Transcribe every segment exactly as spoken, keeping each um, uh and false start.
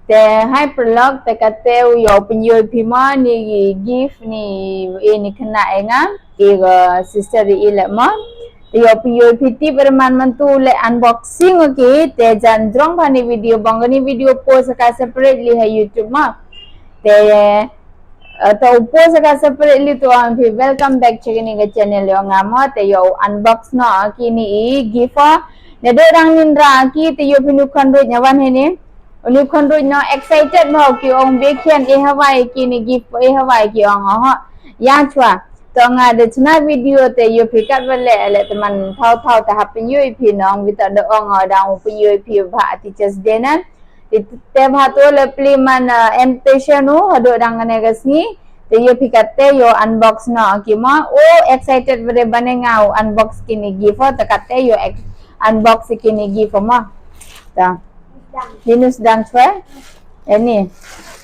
Te hi paralok, te katte u yoh pynyoo phi mo ini i gift ini, ini khynnah e nga, i ka sister i le mo. Te yoh pynyoo phi tip re man man tu le unboxing o ki, te jan jrong bha ini video bong ini video post ka separately ha YouTube mo. Te, eh, to u post ka separately to ong phi welcome back cha kani ka channel yong nga mo, te yoh unbox noh ki ini i gift o. Ne do dang nin ra ki te yoh phi nu khon ruj na wan hini. Uni khon ruj no excited mo ki ong be khian e hawai ki ini gift e hawai ki ong ho. Yang chwa. To nga de chna video te yoh phi kat bale le te man thaw thaw te hap pynyoo phi nong wi ta do ong ho dang u pynyoo phi bha Teachers Day nan. Te, te bha to le pli man, uh, invitation u, hado dang kane ka sngi. Te yoh phi katte yoh unbox noh ki mo. O excited bade bane nga u unbox kini gift o, te katte yoh ex-, unbox kini gift o mo. Ta. Linus dang chwa. Ini.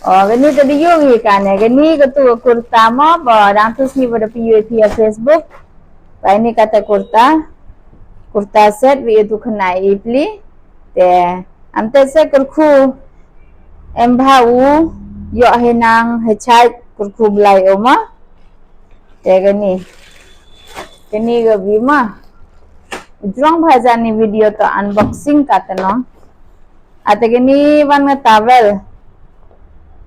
O, ini te di yoh hi kane. Ini ka tu kurta mo, ba dang tu sngi bade pynyoo phi ha Facebook. Ba ini katte kurta. Kurta set wi itu khynnah i pli. Te, am te se kyrkhu em bha u, yoh hi nang hi chai kyrkhu blai o ma. Te kani. Kani ka bi ma. Jrong bha jani video to unboxing katte no. Ate kani wan nga towel.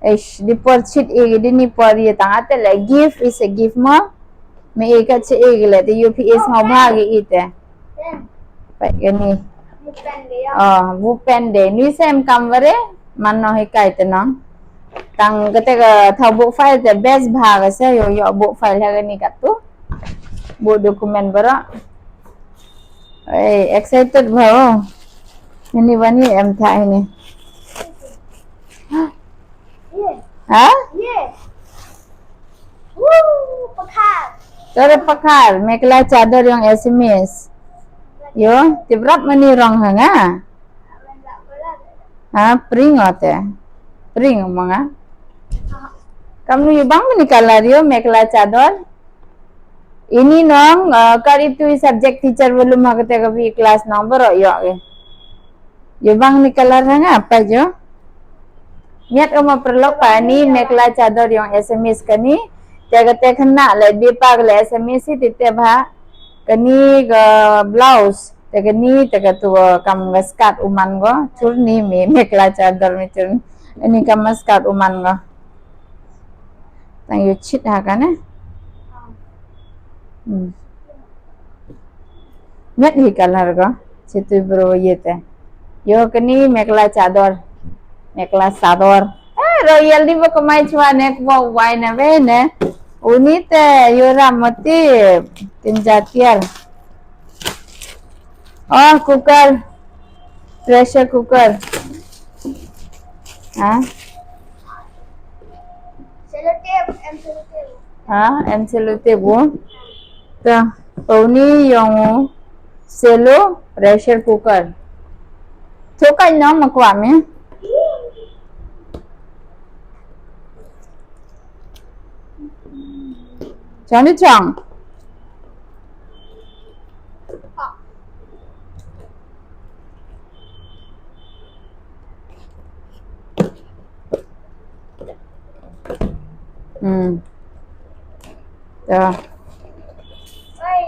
Eish, di por chit i, di ni por ye tang ate le gift is a gift mo. Me i ka che i le te U P S ngo bha ki i te. Pai kani. Oh, bu pen de. Ni sem kam ware, man no hi kai te nong. Tang kate ka thaw bu file te best bha ka se yoh, yoh bu file ha kani katu. Bu document baro. Ei, excited bha o. Ini bani em tha ini. Ha? Tore pakhar, mekhla chador yong Assamese. Yo, tip rap mani rong ha nga. Ha, pring o te. Pring o mo nga. Kamnu yoh bang mani color yo, mekhla chador. Ini nong, uh, kari tu i subject teacher belum ha kate ka bi class nong baro yoh ke. Yoh bang ni color ha nga, apa jo? Miat o ma paralok pa ni mekhla chador yong Assamese kani. Te kate khynnah le di pa le Assamese i te bha. Kani ka blouse. Te kani te katu kam ka skirt u man ko. Churni mi mekhla chador mi churni. Ini kam skirt u man ko. Tang yoh chit ha kane. Hmm. Miat hi color ko. Chitu bro ye te. Yo kani mekhla chador. Mekhla chador. Eh, royal di ba kamai chwa nek wa wai na ve ne. Uni te yo ramati tin jatiar. Oh, cooker. Pressure cooker. Ha? Sellotape, em sellotape. Ha, em sellotape wo. Ta, pau ni yong sello pressure cooker. Thokai nong ma kwah me. Chong di chong. Hmm. To.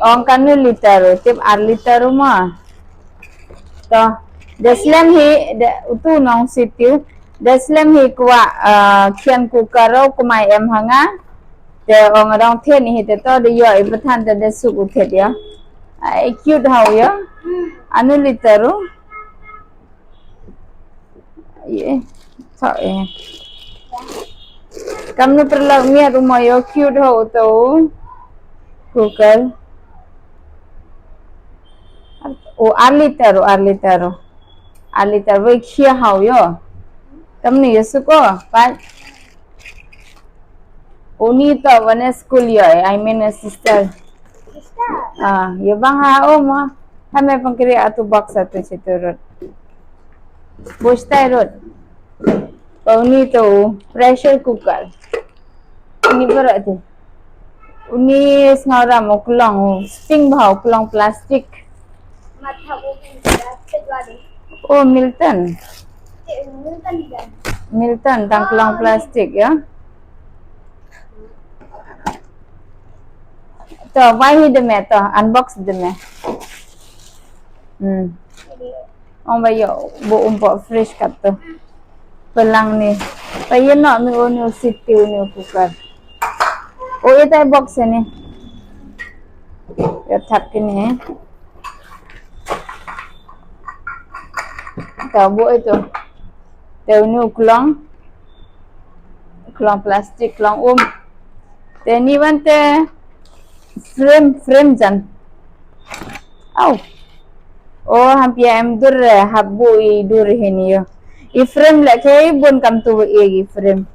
Ong kanu liter, tip ar liter ma. To. Deslem hi, de, utu nong sitiu. Deslem hi kwah, uh, khian cooker ro kumai em ha nga. Te ong rong thied ni hi te to de yoh i pathan te de suk u thied ya. Ai cute hau ya. Anu liter u. Ye. Tho e. Kamnu paralok miat u mo yoh cute hau to. Cooker. O ar liter u, ar liter u. Ar liter wei khia hau yoh. Kamnu yoh suk o, pat. Uni to wane school yoh, I mean a sister. Sister? Ah, yoh bang ha o mo. Ha me pangkiri atu box atu chitu rut. Bustai rut. Uni to pressure cooker. Ini berat tu. Uni sngau ram o klong, sting bha o klong plastic. Matha o plastic wadi. Oh, Milton. Milton dan. Milton, tang klong plastic ya. To, wai hi de me to, unbox de me. Hmm. Ong ba yo, bo um po fresh kat to. Pelang ni. Pa ye no mi unu siti unu cooker. O ye tai box ni. Yo thap kini. To bo itu. Te unu klong. Klong plastic, klong um. Te ni wan te frame, frame jan. Au. O, ham pia em dur re, hap bo i dur he ni yo. I frame le ke bun kam tu e i frame.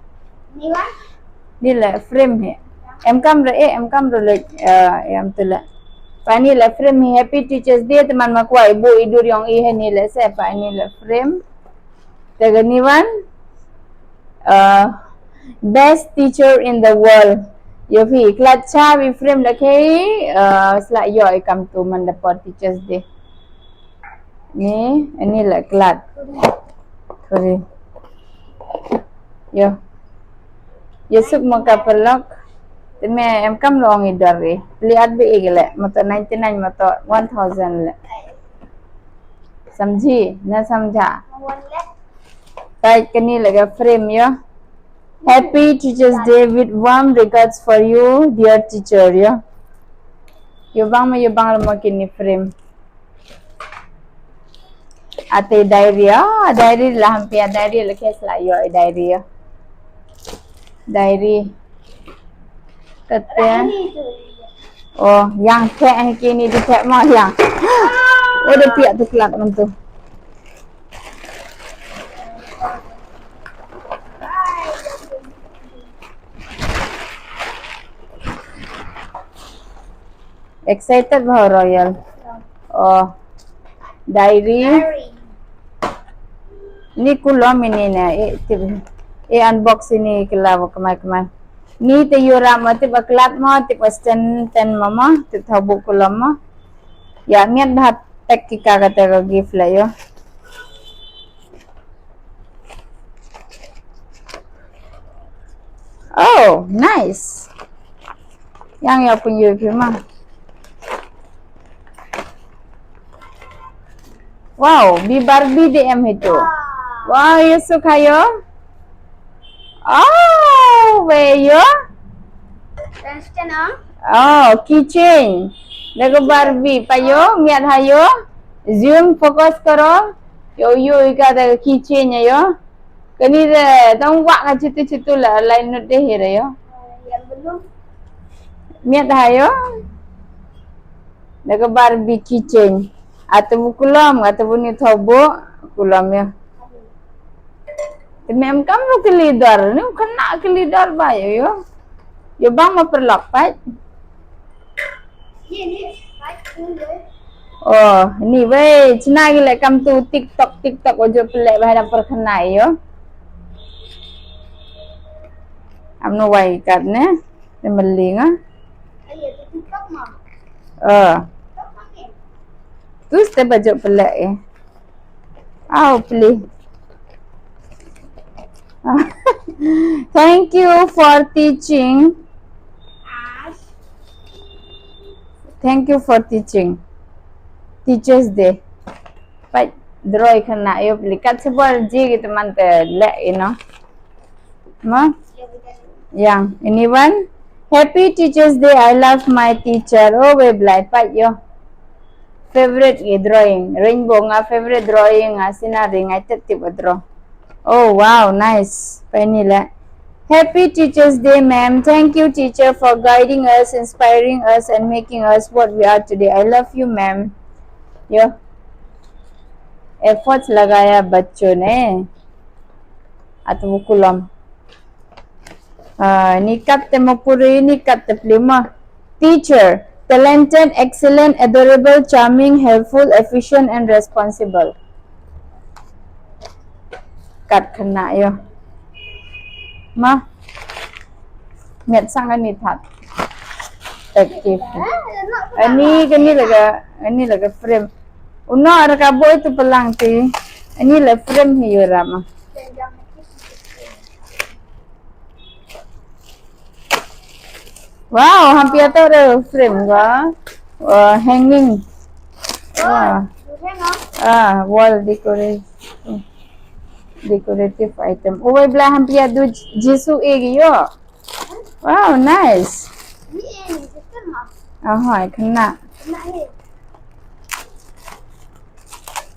Ni wan? Ni le frame he. Em kam re e, em kam re le, eh, em tu le. Pa ni le frame he, Happy Teachers Day, teman ma kwai bo i dur yong i he ni le se, pa ni le frame. Te ka ni wan, uh, best teacher in the world. Yo phi, klat cha bi frame la ke, uh, sla yo i kam tu man da por Teachers Day. Ni, ni la klat. Sorry. Yo. Yo sup mo ka pelok. Te me em kam long i dor ri. Pli at bi i gele. Mato ninety nine, mato one thousand le. Samjhi, na samjha. Right, kani le ka frame yo. Happy Teachers Day with warm regards for you, dear teacher, yo. Yo bang ma, yo bang la ma kini frame. Ate diary, ah, diary la ham pia, diary la kes la yo, diary yo. Diary. Kate. Oh, yang te, eh, kini di te mo yang. Oh, da piak tu klat man tu. Excited ba Royal? Oh, diary. Ni kulom ini ne, eh, tip, eh, unbox ini kela wa kemai kemai. Ni te yura ma tip aklat ma, tip Western ten ma ma, tip thaw bu kulom ma. Ya, miat ba pack ki ka kata ka gift la yo. Oh, nice. Yang ya pun yo phi ma. Wow, bi Barbie de em hitu. Wow, yo suk ha yo. Oh, we yo. Oh, keychain. Da ka Barbie pa yo, miat ha yo. Zoom, focus karo. Yo, yo, ika da ka keychain ya yo. Kani de tang wak ka chitu chitu la lai nut de hi re yo. Miat ha yo. Da ka Barbie keychain. Atu bu kulom, atu bu ni thobo kulom yo. Te mem kam ru kili dor, ni kena kili dor ba yo yo. Yo bang ma perlok pat. Oh, ni wei, chna gi le kam tu TikTok, TikTok ojo pelek ba da perkena yo. Am no wai kat ne, ne meling ah. Oh. Tu step ojo pelek eh. Oh, please. Thank you for teaching. Thank you for teaching. Teachers Day. Pat draw i kena yo pli. Kat sebor ji ki teman te le, you know. Ma? Yang, ini wan. Happy Teachers Day, I love my teacher. Oh, we blai pat yo. Favorite ki drawing. Rainbow nga favorite drawing, nga scenery, nga tet tip draw. Oh, wow, nice. Pa ini le. Happy Teachers Day, ma'am. Thank you, teacher, for guiding us, inspiring us, and making us what we are today. I love you, ma'am. Yo. Efforts lagaya bachcho ne. Atu bu kulom. Ah, ni kat te mo puri, ni kat te pli ma. Teacher, talented, excellent, adorable, charming, helpful, efficient, and responsible. Kat kena yo. Ma. Nget sang ani that. Active. Ani kani laga, ani laga frame. Uno ara ka boy tu pelang ti. Ani la frame hi yo rama. Wow, hampia to re frame ga. Uh, hanging. Wow. Ah, wall decoration. Decorative item. Uwai bla hampia du Jisu e gi yo. Wow, nice. Aha, khana.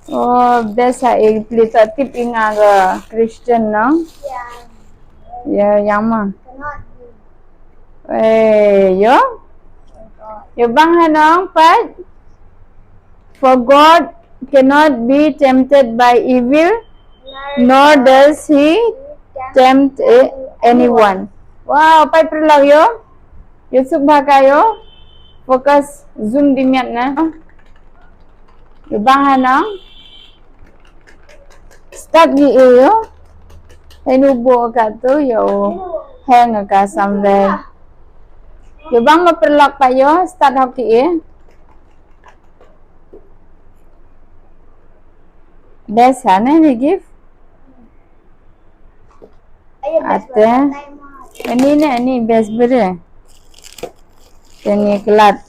Oh, best ha e pli to tip i nga ga Christian no? Ya, yang ma. Eh, yo? Yo bang ha nong, pat? For God cannot be tempted by evil, nor does he tempt a- anyone. Wow, pat pyrlak yo. Yo suk bha ka yo. Focus, zoom di miat na. Yo bang ha nong. Start ni e yo. Henu bo ka tu yo. Hang ka somewhere. Yo bang ma pyrlak pa yo. Start hok ki e. Best ha ne ni gift. Ate. Ani ne, ani best bere. Te ni klat.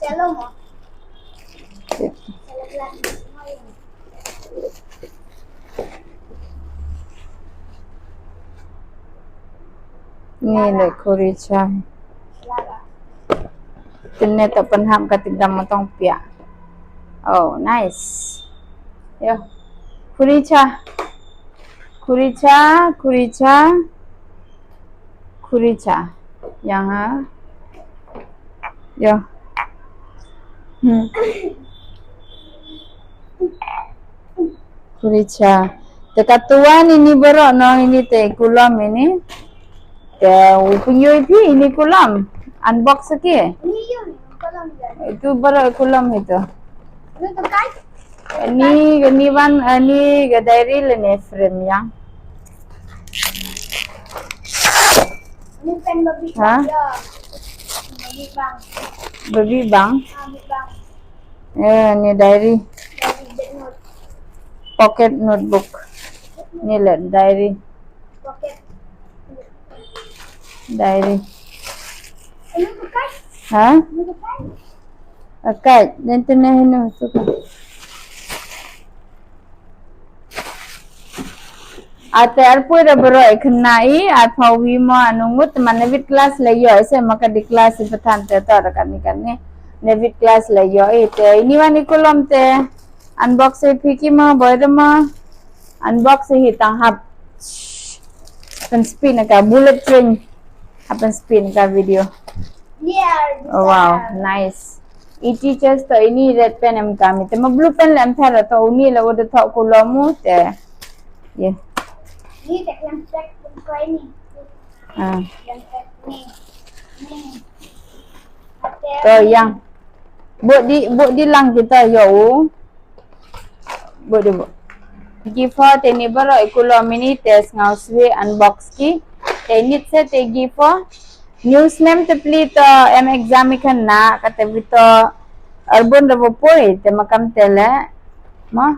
Ni le khuri cha. Tene to pynhap ka tip dam matong pia. Oh, nice. Yo. Khuri cha. Khuri cha, khuri cha. Khuri cha. Yang ha. Yo. Hmm. Khuri cha. Te katuan ini baroh nong ini te kulom ini. Te u pynyoh phi ini kulom. Unbox ki. Itu baroh kulom itu. Ini, ini wan, ini ga diary le ne frame yang. Ha? Baby bang. Eh, ni diary. Pocket notebook. Ni le diary. Diary. Ha? Akai, dan tene hinu suka. Ate arpui da bero i kena i, arpau wi mo anu ngut, man David class le yo, ese maka di class i patan te to da kani kani. David class le yo i te, ini wan i kulom te, unbox i phi ki mo, boy da mo, unbox i hi tang hap. Pen spin ka bullet train, happen spin ka video. Oh, wow, nice. I teachers to ini red pen em kami. Te ma blue pen le em thar to uni le wada thok ku lo mu te. Ye. Ni te klam track ko ini. Ah. Klam track ni. Ni. To yang. Buk di, buk di lang kita yo. Buk di buk. Gift ho te ini baroh i kulom ini te sngaw swi unbox ki. Te ini se te gift ho. News nem te pli to em exam i khan na, kate wi to arbun da bo poi, te makam te le. Ma,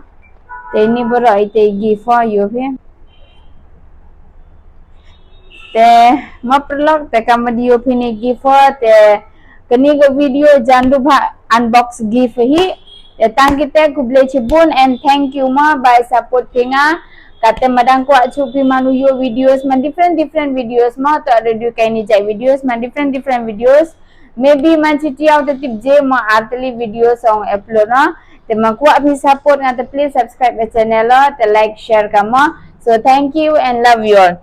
te ini baroh i te gift ho yo phi. Te ma pyrlok te kam di yo phi ni gift ho, te kani ka video jan du bha unbox gift hi. Te tang kite khublei chibun and thank you ma bai support phi nga. Kate madang kwah chu phi manu yo videos man different different videos ma to ada du kaini jai videos man different different videos. Maybe man chi tiaw te tip je ma arteli videos ong upload na. Te ma kwah phi support nga te please subscribe the channel lo, te like share ka ma. So thank you and love you all.